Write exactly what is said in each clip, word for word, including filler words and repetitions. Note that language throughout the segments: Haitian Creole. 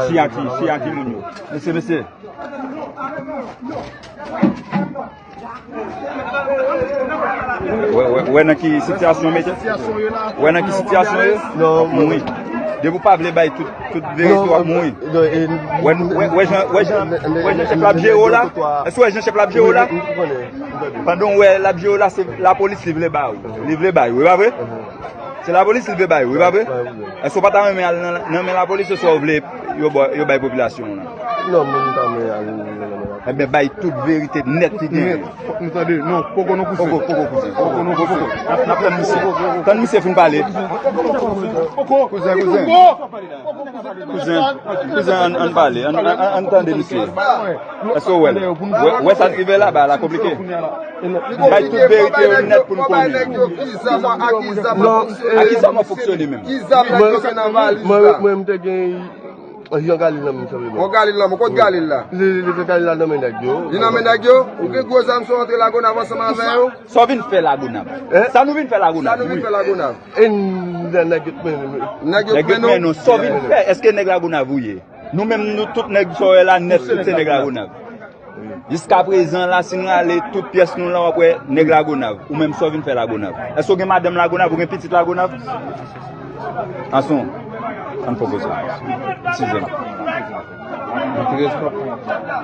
Siyati, siyati moun yo. Mesye, mesye. Wè, wè, wè nan ki sitiyasyon mete. Wè nan ki sitiyasyon yo. Non, wi. Depi w pa vle bay tout, tout verite, w ap mouri. Wè, wè, wè jan, wè jan, wè jan chèf la ap jere w la. Èske w wè jan chèf la ap jere w la? Pandan w wè l ap jere w la, se lapolis li vle ba ou. Li vle bay, wi, pa vre? Se lapolis li vle bay, wi, pa vre? Èske w pa ta renmen al nan, nan men lapolis, oswa w vle yo ba, yo bay popilasyon an? Non, mwen, m pa renmen al nan men lapolis. Ebyen, bay tout verite nèt ki genyen. Fòk nou tande. Non, poko non, kouzen. Poko, poko, kouzen. Poko non, kouzen. N ap, n ap tann misye. Tann misye fin pale. Kouzen, kouzen. Kouzen, kouzen, ann, ann pale. Ann, ann, ann tande misye. Èske w wè l? Wè, wè sa k rive la, bagay la konplike. Bay tout verite yo nèt pou n konnen. Ki zam w ap fonksyone menm? Ki zam nèg yo gen nan valiz la? Mwen, mwen, mwen, m te gen yon Galil nan men m, sanble mwen. Yon Galil nan men, kot Galil la? Li, li, li, Galil la nan men nèg yo. Li nan men nèg yo? Ou gen gwo zam sa w antre Lagonav ansanm avè yo? Sa w vin fè Lagonav? Sa nou vin fè Lagonav? Sa nou vin fè Lagonav? E n, nèg yo t mennen nou. Nèg yo t mennen nou? Sa w vin fè? Èske nèg Lagonav ou ye? Nou menm, nou tout nèg sa w wè la nèt, tout se nèg Lagonav. Jiskaprezan la, si n rale tout pyès nou la, w ap wè nèg Lagonav. Ou menm, sa w vin fè Lagonav? Èske w gen madanm Lagonav? Ou gen pitit Lagonav? Anson, ann pran poz la. Eskize m. Mwen te reskòt.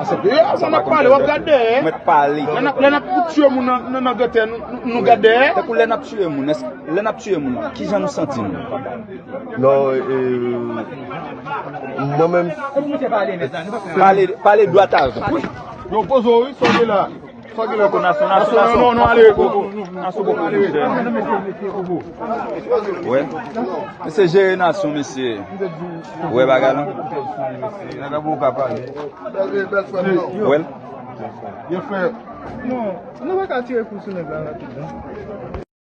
Asa, yo, sa n ap pale, w ap gade dèyè. Mwen t pale. Lè n ap, lè n ap tiye moun nan, nan, nan gete, nou, nou, nou gade dèyè. Tankou lè n ap tiye moun, èske, lè n ap tiye moun, kijan nou santi nou? Non, e, mwen menm. Pale, pale dwat avè m. Yo, poze w, wi, sa w gen la. Sa w gen la. Poko nasyon, nasyon, nasyon, non, non, ale, poko, nasyon, poko, monchè. Wè. Mesye jere nasyon, mesye. Wè bagay la. Nèg la poko ka pale. Wè l. Yo, frè. Non, nou pa ka tire kou sou nèg la rapid, non.